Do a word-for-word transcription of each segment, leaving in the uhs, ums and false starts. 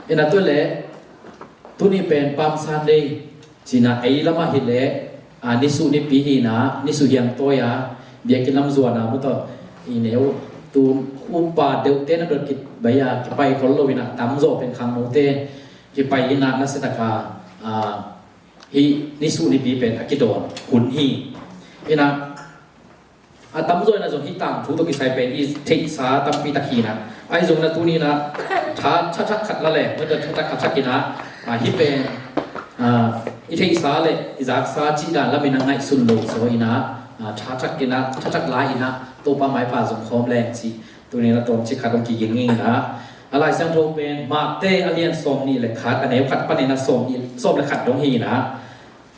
Ina tua leh tuni pen Palm Sunday cina ei lamah hileh, a, nisuh nipi hina, nisuh hiang tawi a, biakinn lam zuana mu tawh i neu tu upa deuhte na dot kibai a kipai khol lo ina tamzaw pen khangnote kipai ina nasia taka, a, hih nisuh nipi pen a kidawn hun hi. Ina a tamzaw ina zong hih tangthu tawh kisai pen i theihsa tampi tak hina. Ahi zong ina tuni ina tha, tha thak khat la le, mata tha thak khat thak ina, a, hih pen, a, i theihsa le i zaksa cih dan lam ina ngaihsun lo zaw ina, a, tha thak ina, tha thak lai ina Topa maipha zong khawm leng cih tuni ina tawmcik khat dong kiging ina. A Lai Siangtho pen Mate a lian sawm nih le khat, a neu khat pan ina sawm nih, sawm le khat dong hi ina.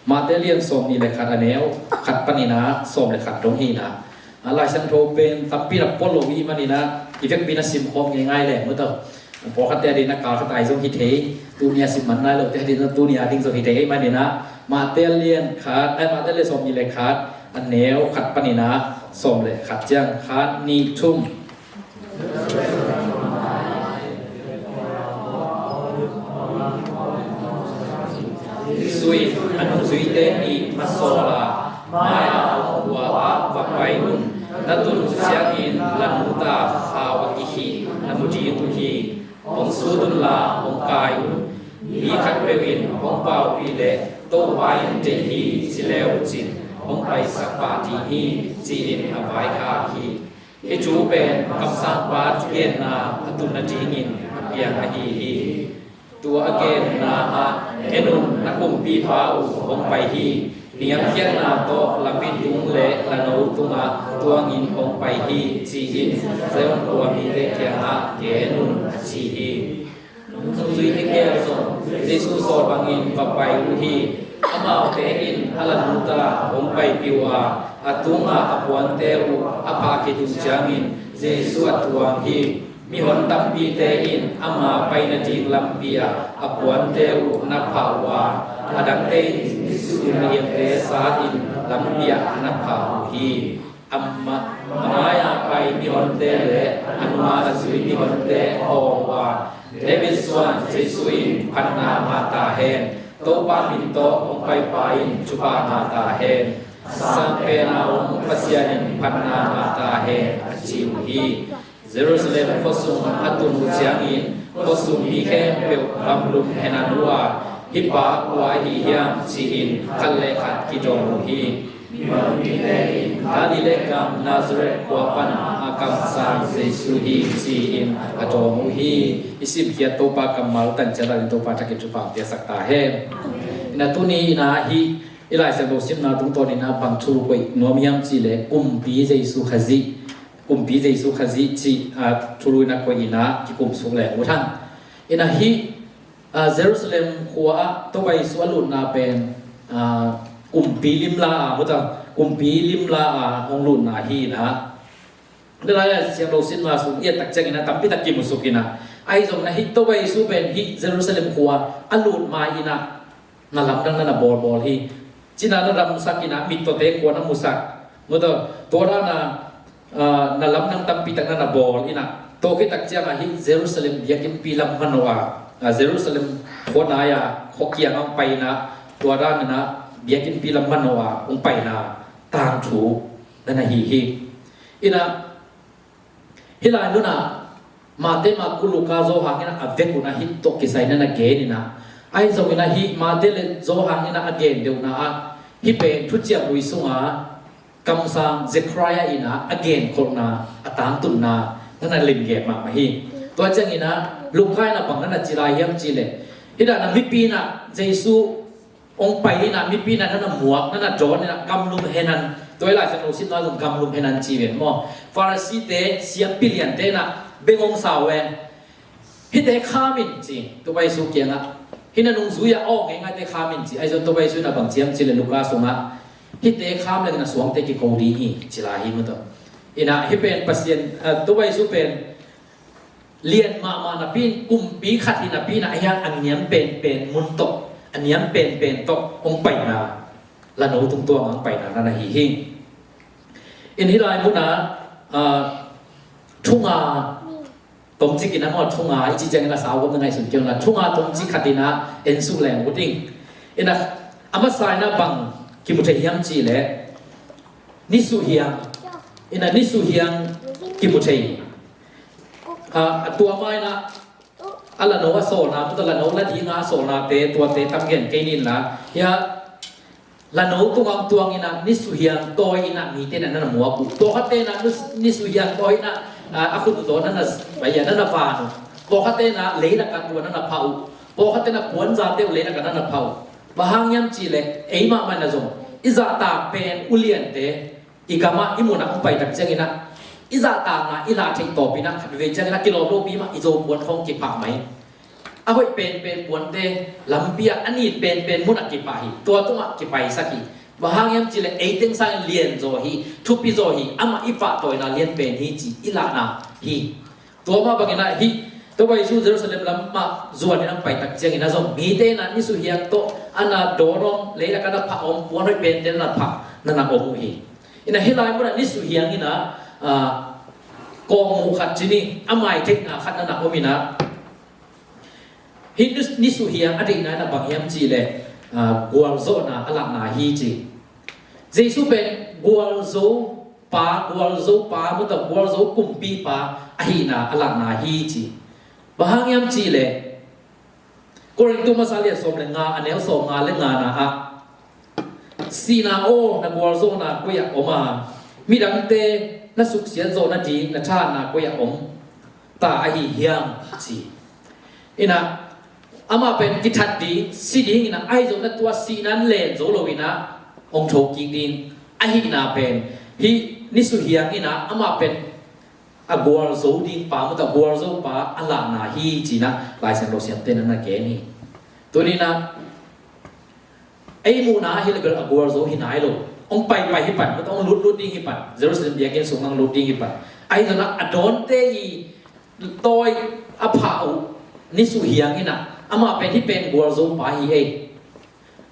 Mate a lian sawm nih le khat, a neu khat pan ina sawm le khat dong hi ina. A Lai Siangtho pen tampi na pua lo i man ina i vekpi na sim khawm ngeingai le mu tawh. Pawlkhatte a ding na kal khat ai zong hi thei. Tuni a sim man nai lote a ding zong tuni a ding zong hi thei i man ina. Mate a lian khat, ai, Mate a lian sawm nih le khat, a neu khat pan ina sawm le khat ciang khat, nih, thum. Jesuh in a nungzuite nih a sawl a, mai-ah hong khua ah va pai un. Na tun uh ciangin la nu ta khau a kihih na mu ding uh hi. Hong sut unla hong kai un. Mi khatpeuh in hong paupih leh Topa in deih hi ci le uh cin hong paisak pah ding hi, ci-in a vaikhak hi. Hih thu pen kamsangpa thugenna a tun nadingin a piang ahi hi. Tua a genna ah, en un, na kumpipa uh hong pai hi. Niamkhiatna tawh lampi tung le lano tungah tuangin hong pai hi, ci-in Zion khua mite kiangah gen un, a ci hi. Nungzuite kiang zong Jesuh sawl bangin va pai uh hi. Amaute in a la nu ta hong paipih uh a, a tungah a puante uh a phah khit uh ciangin Jesuh a tuang hi. Mihon tampite in ama pai nading lampi ah a puante uh na phah uh a, a dangte in Jesuh in migilote sat in lampi ah na phah uh hi. A ma-, a mai-a pai mihonte le a nung-a a zui mihonte a awng uh a, David suan Jesuh in phatna ngah ta hen. Topa min tawh hong paipa in thupha ngah ta hen. Sangpen a om Pasian in phatna ngah ta hen, a ci uh hi. Jerusalem khuasung a tun uh ciangin khuasung mi khempeuh gamlum henan uh a, hih pa kua ahi hiam ci-in khat le khat kidong uh hi. Mihon mite in Galilee gam Nazareth khua pan a kamsang Jesuh hi, ci-in a dawng uh hi. I simkhiat Topa kammal tan ciat in Topa thakin thupha piaksak ta hen. Ina tuni ina hih i Lai Siangtho simna tungtawn ina bang thulu koih nuam hiam cih leh Kumpi Jesuh Khazih, Kumpi Jesuh Khazih cih, a, thulu ina koih ina kikum suk leng ut hang. Ina hih, a, Jerusalem khua ah Topa Jesuh a lutna pen, a, kumpi limla a, mu ta, kumpi limla a hong lutna hi ina. Tua lai a Siangtho simna sung i et tak ciang ina tampi tak kimu suk ina. Ahi zong ina hih Topa Jesuh pen hih Jerusalem khua a lut ma ina na lamdang na na bawlbawl hi. Cina na damsak ina mittawte khua na musak. Mu ta, tua dana, a, na lamdang tampi tak na na bawl ina. Tua khit tak cianga hih Jerusalem biakinnpi lam manoh a, a, Jerusalem khua nai-a khua kiangah hong pai ina, tua dan ina biakinnpi lam manoh a hong paina tangthu na na hi hi. Ina, hih lai munah Mate, Marku, Luka, Johan ina a vek una hih tawh kisai na na gen ina. Ahi zong ina hih Mate le Johan ina a gen deuhna ah hih pen Thuciam Lui sunga kamsang Zechariah ina a genkholhna a tangtunna na na limgen mahmah hi. Tua ciang ina Luka ina bang na na ci lai hiam cih leh, hih dana mipi ina Jesuh hong pai ina mipi ina na na muak, na na dawn ina gamlum henan. Tua i Lai Siangtho simna zong gamlum henan ci ven maw. Pharisee-te, siampi liante ina beng hong sa uh e. Hihte kham in ci, Topa Jesuh kiangah. Hih na nungzui a awk ngeingaite kham in ci. Ahi zong Topa Jesuh ina bang ci hiam cih leh Luka sungah, hihte kham leng ina suangte kiko ding hi, ci lai hi mu ta. Ina hih pen Pasian, a, Topa Jesuh pen lian mahmah napi in, kumpi khat hi napi in a hiang a niam penpen mun tawh, a niam penpen tawh hong paina lano tungtuang hong paina na na hi hi. In hih lai muna, a, thunga Tongcik in a maw, thunga i cih ciangin a sau gawm na ngaihsun kei un la, thunga tongcik khat in a en suk leng ut ing. In a, a masa in a bang kimu thei hiam cih leh nisuhiang, in a nisuhiang kimu thei. A, a tua ma in a, a lano a sawlna, tua lano la dinga a sawlnate, tuate tam gen kei ning la. Hia, lano tunga tuang in a nisuhiang tawi in a mite na na muak uh. Pawlkhatte na nus-, nisuhiang tawi in a, a, a khut uh tawh na na, a, na na van uh. Pawlkhatte na leilak a tua na na phah uh. Pawlkhatte na puanzate uh leilak a na na phah uh. Bang hang hiam cih leh ei mahmah na zong i zahtak pen uliante i gam ah i mun ah hong pai tak ciangin a, i zahtakna i lah theih tawpin a, khatvei ciangin a kilawm lopi mah i Zo puan khawng kiphah mai. A hoih penpen puante lampi ah a nit penpen mun ah kiphah hi. Tua tungah kipaisak hi. Bang hang hiam cih leh ei teng sangin lianzaw hi, thupizaw hi, amah i pahtawina lian pen hi ci i lahna hi. Tua mah bangin a hih Topa Jesu Jerusalem lam mah zuan in a pai tak ciangin a zong mite in a nisuhiang tawh a na dawn om, leilak a na phah om, puan hoih pente na phah na na om uh hi. In a hih lai mun a nisuhiang in a, a, kawngmuh khat ci ni, a maitheihna khat na na om in a, hih nisuhiang a deihna in a bang hiam cih leh, a, gualzawhna a lahna hi ci. Jesu pen gualzo pa, gualzo pa, mutawh gualzo kumpipa ahihna a lahna hi ci. Bang hang hiam cih leh Korintu masa lian sawm le nga, a neu sawm nga le nga na ah, sihna aw, na gualzawhna koi ah om a, midangte na suksiat zawhna ding na thahatna koi ah om ta ahi hiam ci. In a, amah pen kithat ding, si ding in a, ahi zong na tua sihna in len zo lo in a, hong thokik ding ahihna pen hih nisuhiang in a, amah pen a gualzo ding pa, mutawh gualzo pa a lahna hi ci in a, Lai Siangtho siamte na na gen hi. Tuni in a, ei muhna ah hi leh bel a gualzo hi nai lo. Hong paipai hi pan, mutawh hong lutlut ding hi pan, Jerusalem biakinn sung hong lut ding hi pan. Ahi zong a, a dawnte i tawi a phah uh nisuhiang in a, amah pen hih pen gualzo pa hi ei.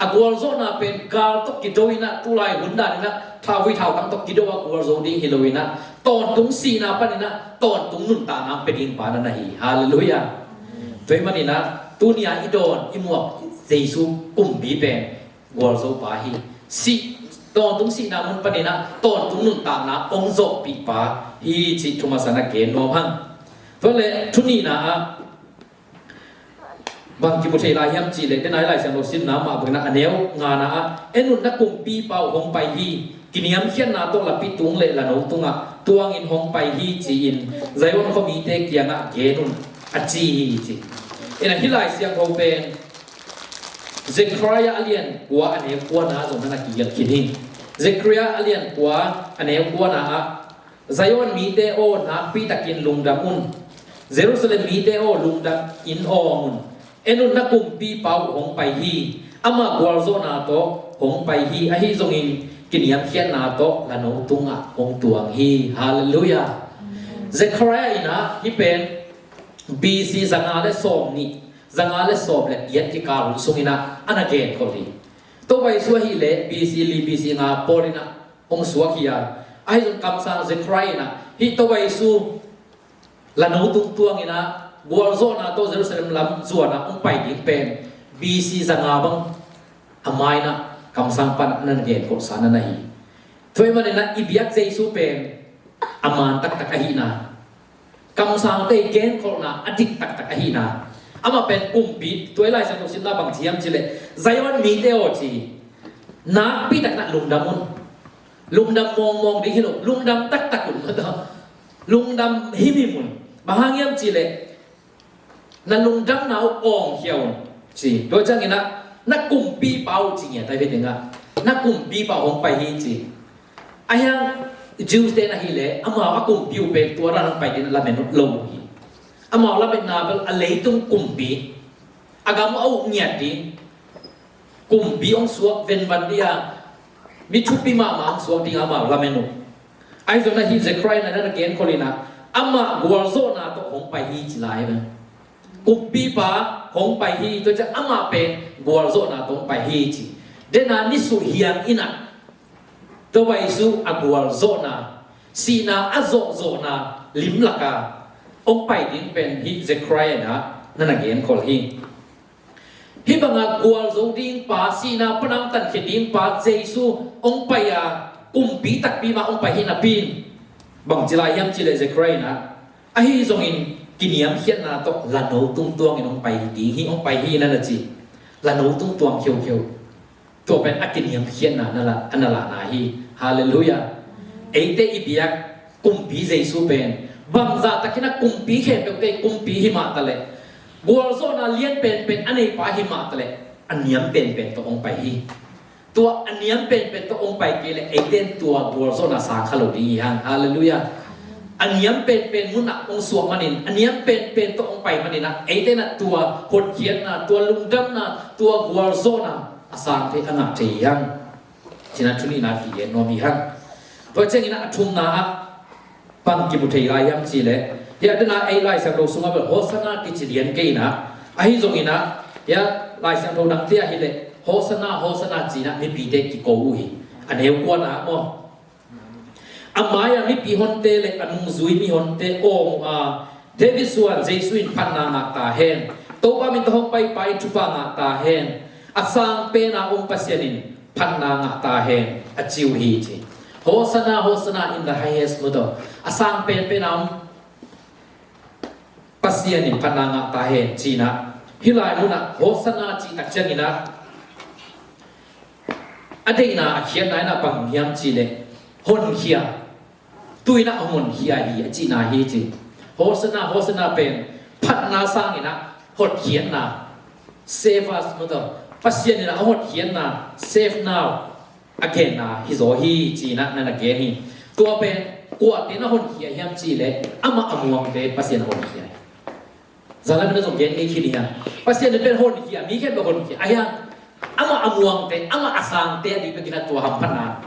A gualzawhna pen gal tawh kido in a, tulai hun dan in a, thauvui thautang tawh kido a gualzo ding hi lo in a, tawntung sihna pan in a, tawntung nuntakna pia ding pa na na hi. Halleluiah. Tua ahih manin a, tuni a i dawn i muak Jesu kumpi pen gualzo pa hi. Sih, tawntung sihna mun pan in a, tawntung nuntakna hong zawhpih pa hi cih thu masa na gen nuam hang. Tua leh thu nihna ah bang kimu thei lai hiam cih leh, den a i Lai Siangtho simna mah bangin a, a neu nga na ah, en un, na kumpipa uh hong pai hi, kiniamkhiatna tawh lapi tung le lano tungah tuangin hong pai hi ci-in Zion khuamite kiangah gen un, a ci hi ci. In a, hih Lai Siangtho pen Zechariah a lian kua, a neu kua na zong na na kigelh khin hi. Zechariah a lian kua, a neu kua na ah, Zion mite aw, nakpi takin lungdam un. Jerusalem mite aw, lungdam in awng un. En un, na kumpipa uh hong pai hi. Amah gualzawhna tawh hong pai hi. Ahi zongin kiniamkhiatna tawh lano tungah hong tuang hi. Halleluiah. Zechariah in a, hih pen B C zanga le sawm nih, zanga le sawm le giat kikal hun sung in a, a na genkhol hi. Topa Jesu ahih leh B C li, B C nga pawl in a hong suak hi a. Ahi zong kamsang Zechariah in a, hih Topa Jesu lano tung tuang in a, gualzawhna tawh Jerusalem lam zuan a hong pai ding pen B C zanga bang a ma in a, kamsang pan a na genkhol sa na na hi. Tua ahih manin a, i biak Jesu pen a man taktak ahihna, kamsangte genkholhna a dik taktak ahihna. Amah pen kumpi, tua i Lai Siangtho simna bang ci hiam cih leh, Zion mite aw ci, nakpi takin a lungdam un. Lungdam mawngmawng ding hi lo, lungdam taktak un. Lungdam himhim un. Bang hang hiam cih leh, na lungdamna uh awngkhia un ci. Tua ciangin a, na kumpipa uh ci ngiat a, hih tengah na kumpipa uh hong pai hi ci. Ahi hang Jews te in ahih leh amau a kumpi uh pen tua dan hong pai ding a lamen lo uh hi. Amau lametna bel a leitung kumpi, a gam a uk ngiat ding kumpi hong suak venvan ding a, mi thupi mahmah hong suak ding a amau lamen uh. Ahi zongin a, hih Zechariah in a na genkhol in a, amah gualzawhna tawh hong pai hi ci lai ve. Kumpipa hong pai hi, tua ciang amah pen gualzawhna tawh hong pai hi ci. Den a, nisuh hiang in a, Topa Jesu a gualzawhna, sihna a zawhzawhna limlak a, hong pai ding pen hih Zechariah in ah na na genkhol hi. Hih banga gualzo ding pa, sihna pan a hong tankhia ding pa Jesu hong pai a, kumpi takpi mah hong pai hi napi in, bangci lai hiam cih leh Zechariah in ah, ahi zongin kiniamkhiatna tawh lano tungtuangin hong pai ding hi, hong pai hi na na ci. Lano tungtuang kheukheu. Tua pen a kiniamkhiatna na la, a na lahna hi. Halleluiah. Eite i biak kumpi Jesu pen bangzah takin a kumpi khempeuhte kumpi hi mah taleh, gualzawhna lian penpen a neipa hi mah taleh, a niam penpen tawh hong pai hi. Tua a niam penpen tawh hong pai kei leh eite in tua gualzawhna sang kha lo ding hi hang. Halleluiah. A niam penpen munah hong suah manin, a niam penpen tawh hong pai manin ah, eite in ah tua hotkhiatna, tua lungdamna, tua gualzawhna a sang thei, a ngah thei hi hang. Cih na thu nihna kigen nuam hi hang. Tua ciangin ah a thumna ah bang kimu thei lai hiam cih leh, hiah dena ei Lai Siangtho sungah bel Hosanna kici lian kei in ah, ahi zongin ah hiah Lai Siangtho dangte ah hi leh Hosanna, Hosanna ci-in ah mipite kiko uh hi. A neu kuana ah maw, a mai-a mipi honte le a nungzui mihonte awng uh a, David suan Jesu in phatna ngah ta hen. Topa min tawh hong paipa in thupha ngah ta hen. A sang pena om Pasian in phatna ngah ta hen, a ci uh hi ci. Hosanna, Hosanna in the highest, maw taw. A sang penpena om Pasian in phatna ngah ta hen, ci-in ah. Hih lai munah Hosanna cih tak ciangin ah, a deihna a khiatna in ah bang hiam cih leh, honkhia. Tu-in ah hong honkhia hi, a cihna hi ci. Hosanna, Hosanna pen phatna sangin ah hotkhiatna. Save us, maw taw. Pasian in ah a hotkhiatna, save now, a genna hi zaw hi, ci-in ah na na gen hi. Tua pen kuate na honkhia hiam cih leh, amah a muangte Pasian a honkhia hi. Zanlam na zong gen ngei khin hi hang. Pasian in pen honkhia, mi khempeuh honkhia. Ahi hang, amah a muangte, amah a sangte a ding bekin ah tua hamphatna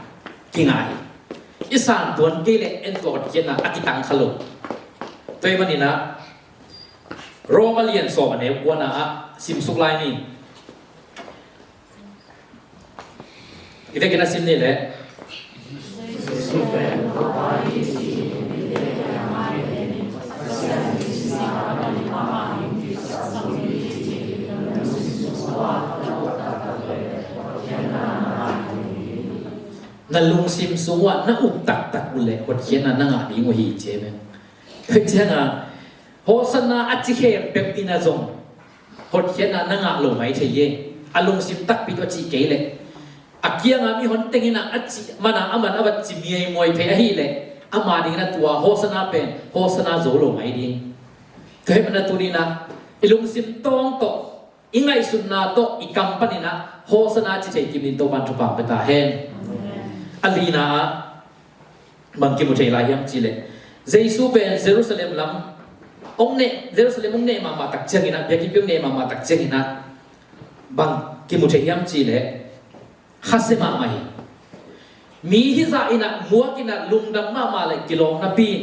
kingah hi. I san tuan kei leh en tua hotkhiatna a kitang kha lo. Tua ahih manin ah, Roma lian sawm a neu kuana ah simsuk lai ni. I vekin a sim ni leh. Na lungsim sung uah na up taktak uh leh hotkhiatna na ngah ding uh hi, ci hi. Tua ciangin Hosanna a ci khempeuh in ah zong hotkhiatna na ngah lo mai thei hi. A lungsim takpi tawh a cih kei leh, a kianga mihon teng in ah a cih man a, aman a va ci miaimuai thei ahih leh, ama dingin ah tua Hosanna pen Hosanna zo lo mai ding. Tua ahih manin ah tuni-in ah i lungsim tawng tawh, i ngaihsutna tawh, i kam panin ah Hosanna ci thei kim dingin Topa'n thupha pia ta hen. A lina ah bang kimu thei lai hiam cih leh, Jesu pen Jerusalem lam hong neh, Jerusalem hong neh mahmah tak ciangin ah, biakinnpi hong neh mahmah tak ciangin ah, bang kimu thei hiam cih leh, khasia mahmah hi. Mi hizah in ah muak in ah lungdam mahmah leh kilawm napi in,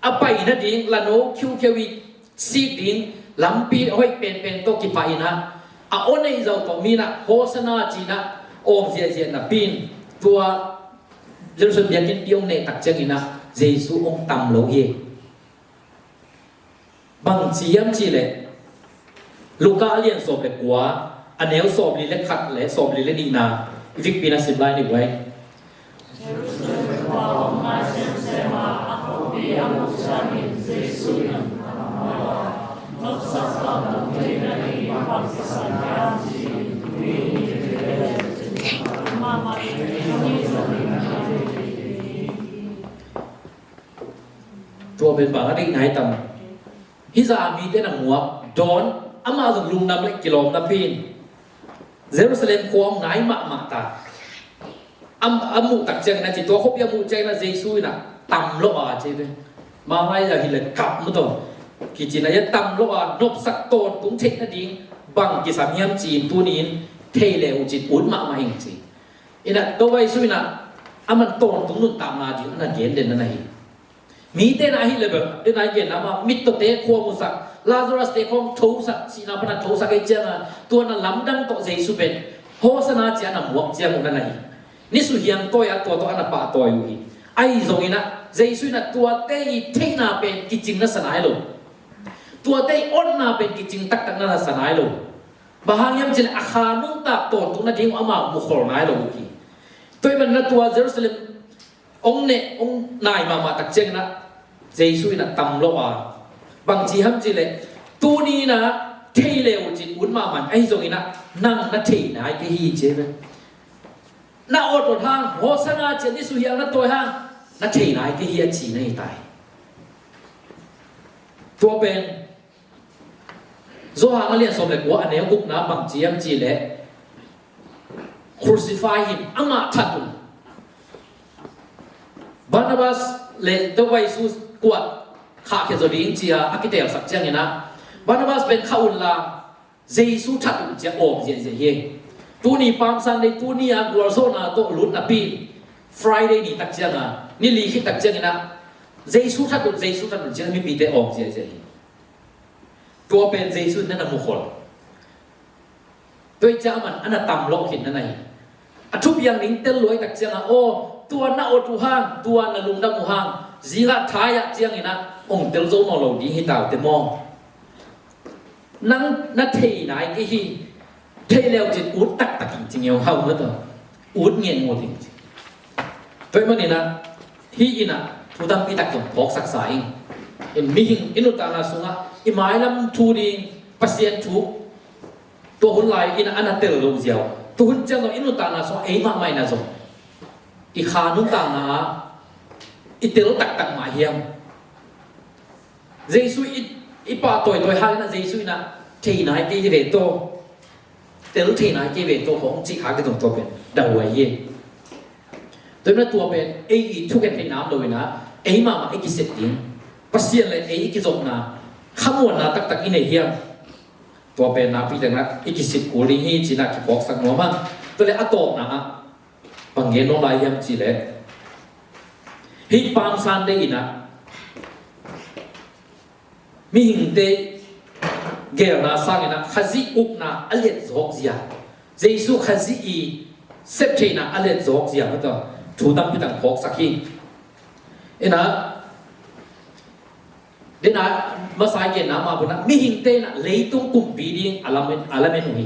a pai nading lano khiukheu i sik ding lampi hoih penpen tawh kipah in ah, a aw neih zau tawh mi in ah Hosanna ci-in ah awng ziahziah napi in, tua Jerusalem biakinnpi hong neh tak ciangin ah Jesu hong tam lo hi. Bang ci hiam cih leh, Luka a lian sawm le kua, a neu sawmli le khat le sawmli le nihna, i vekpi-in ah sim lai ni uh ei. Tua pen bang a deihna hi tam. Hizah a mite na muak dawn, amah zong lungdam le kilawm napi in Jerusalem khua hong nai mahmah ta. A, a muh tak ciangin a ci, tua khuapi a muh ciangin a Jesu in a tam lawh a ci ve. Malai a hi le kap mu tawh kici-in a, ia tam lawh a nopsak tawntung theih nading bang kisam hiam ci-in tuni-in thei le uh cin ut mahmah ing ci. In a tua Jesu in a, aman tawntung nuntakna ding a na gen den a na hi. Mite na ahi le bel, den a i genna mah, mittawte khua musak, Lazarus-te khawng thosak, sihna pana thosak ei cianga, tua na lamdang tawh Jesu pen Hosanna ci-a na muak ciang uh na na hi. Nisuh hiang tawi-a tua tawh a na pahtawi uh hi. Ahi zongin ah Jesu in ah tuate i theihna pen kicing na sa nai lo. Tuate i otna pen kicing taktak na sa nai lo. Bang hang hiam cih leh a kha nuntak tawntung nading uh amah mukhol nai lo uh hi. Tua ahih manin ah tua Jerusalem hong neh hong nai mahmah tak ciangin ah Jesu in ah tam lo a, bangci hiam cih leh, tuni in ah thei le uh cin ut mahmah in, ahi zongin ah nang na thei nai kei hi ci hi ve. Na awt awt hang, Hosanna ci-a nisuhial na tawi hang, na thei nai kei hi a ci na hi ta hi. Tua pen Johan a lian sawm le kua a neu gukna bangci hiam cih leh, crucify him, amah that un. Barnabas le Topa Jesu kuat khahkhia zaw ding ci-a a kiteelsak ciangin ah, Barnabas pen khah unla, Jesu that un ci-a awk ziahziah hi. Tuni Palm Sunday, tuni a gualzawhna tawh lut napi, Friday ni tak ciangin ah, ni li khit tak ciangin ah, Jesu that un, Jesu that un ci-a mipite awk ziahziah hi. Tua pen Jesu in na na mukhol. Tua ahih ciang aman a na tam lawh khin na na hi. A thupiang ding tel luai tak ciangin ah, aw, tua na awt uh hang, tua na lungdam uh hang, zingah thai ah ciangin ah hong tel zo nawn lo ding hi ta uh teh maw. Nang na thei nai kei hi. Thei le uh cin ut taktak in ci ngeu hau na ta. Ut ngen ngawt in ci. Tua ahih manin ah, hih in ah thu tampi tak zong phawksaksa ing. In mihing i nuntakna sungah i mailam thu ding Pasian thu, tua hun lai in ah a na tel lo ziau, tu hun ciang zong i nuntakna sungah ei mahmah in ah zong i kha nuntakna ah i tel taktak mah hiam? Jesu i, i pah tawitawi hangin ah Jesu in ah thei nai kei ve taw, tel thei nai kei ve taw khawng cih kha kei zong tua pen dahuai hi. Tua in ah tua pen ei i thugen theihna om lo in ah ei mahmah i kisep ding, Pasian le ei i kizopna khamuanna taktak i nei hiam? Tua pen nakpi takin ah i kisip kul ding hi ci-in ah kiphawksak nuam hang. Tua leh a tawpna ah bang gen nuam lai hiam cih leh, hih Palm Sunday in ah mihingte geelna sangin ah Khazih ukna a liat zawk zia, Jesu Khazih i sep theihna a liat zawk zia, mah tawh thu tampi tak phawksak hi. In ah, den a masa i genna mah bangin ah mihingte in ah leitung kumpi ding a lamen, a lamen uh hi.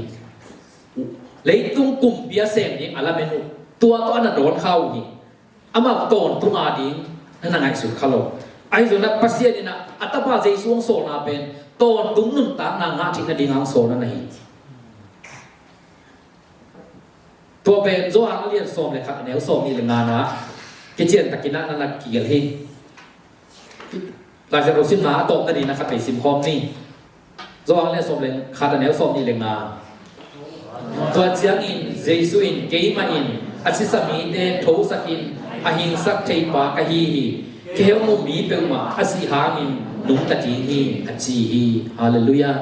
Leitung kumpi a sem ding a lamen uh. Tua tawh a na dawn kha uh hi. Amah tawntung a ding na na ngaihsut kha lo. Ahi zongin ah Pasian in ah a tapa Jesu hong sawlna pen tawntung nuntakna ngah theih nading hong sawl na na hi. Tua pen Johan a lian sawm le khat, a neu sawmnih le ngana kician takin ah na na kigelh hi. Lai Siangtho simna a tawpna dingin ah khat vei sim khawm ni. Johan a lian sawm le khat, a neu sawmnih le nga. Tua ciangin Jesu in, "Keimah in a sisa mite thosakin a hingsak theipa ka hi hi. Kei hong um mi peuhmah a sih hangin nungta ding hi," a ci hi. Halleluiah.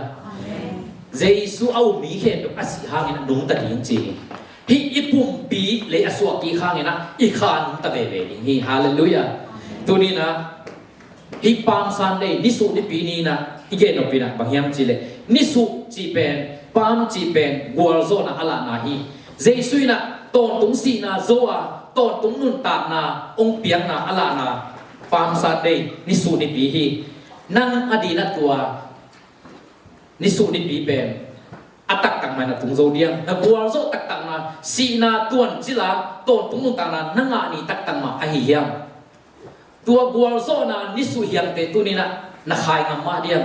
Jesu a um mi khempeuh a sih hangin a nungta ding ci hi. Hih i pumpi lei a suah kik hangin ah i kha nungta veve ding hi. Halleluiah. Tuni-in ah hih Palm Sunday, nisuh nipi ni-in ah i gen nop in ah bang hiam cih leh, nisuh cih pen, Palm cih pen gualzawhna a lahna hi. Jesu in ah tawntung sihna zo a, tawntung nuntakna hong piakna a lahna Palm Sunday, nisuh nipi hi. Nang a dingin ah tua nisuh nipi pen a taktak mah na tung zo diam? Na gualzawh taktak mah, sihna tuancil a tawntung nuntakna na ngah ni taktak mah ahi hiam? Tua gualzawhna nisuh hiangte tuni-in ah na khai ngam mah diam?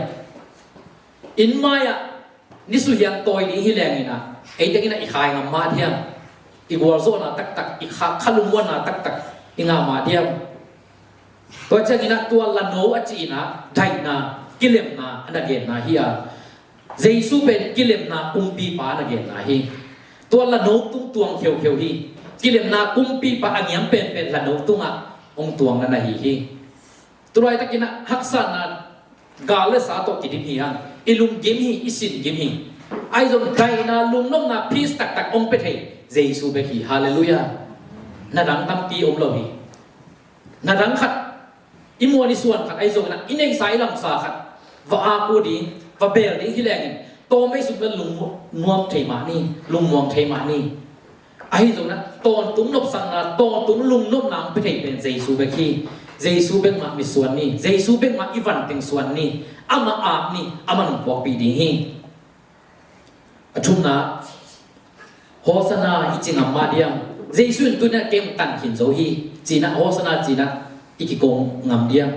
Inn mai-ah nisuh hiang tawi ding hi leng in ah, ei teng in ah i khai ngam mah diam? I gualzawhna taktak, i kha, kha lungmuanna taktak i ngah mah diam? Tua ciangin ah tua lano a cih in ah daihna, kilemna a na genna hi a, Jesu pen kilemna kumpipa a na genna hi. Tua lano tung tuang kheukheu hi. Kilemna kumpipa a ngiam penpen lano tungah hong tuang na na hi hi. Tulaitakin ah haksatna, gal le sa tawh kidim hi hang. I lunggim hi, i sin gim hi. Ahi zong daihna, lungnopna, peace taktak hong pia thei Jesu bek hi. Halleluiah. Na dang tampi om lo hi. Na dang khat, i muan i suan khat, ahi zongin ah i neihsa i lamsa khat va ak uh ding, va beel ding hi lengin, tawm ei suk bel lungnuam thei mah ni, lungmuang thei mah ni. Ahi zongin ah tawntung nopsakna, tawntung lungnopna hong pia thei pen Jesu bek hi. Jesu bek mah mitsuan ni, Jesu bek mah i van teng suan ni. Amah ap ni, amah nong puakpih ding hi. A thumna, Hosanna i ci ngam mah diam? Jesu in tuni-in ah kei hong tan khin zo hi, ci-in ah Hosanna ci-in ah i kiko ngam diam?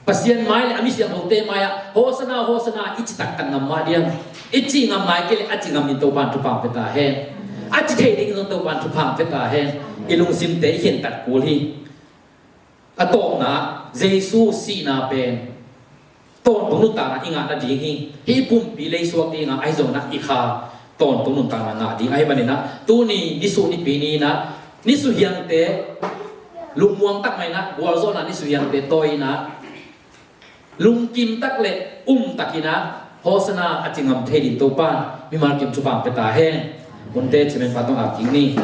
Pasian mai le a mi siangthote mai-ah Hosanna, Hosanna i ci taktak ngam mah diam? I ci ngam nai kei leh a ci ngam dingin Topa'n thupha hong pia ta hen. A ci thei dingin zong Topa'n thupha hong pia ta hen. I lungsimte i khentat kul hi. A tawpna, Jesu sihna pen tawntung nuntakna i ngah nading hi. Hih pumpi lei suak ding a, ahi zongin ah i kha tawntung nuntakna ngah ding. Ahih manin ah tuni nisuh nipi ni-in ah nisuhiangte, lungmuang tak mah in ah gualzawhna nisuhiangte tawi-in ah lungkim tak le um takin ah Hosanna a ci ngam thei dingin Topa'n mimal kim thupha hong pia ta hen. Hunte, Chairman pa tawh ap kik ni.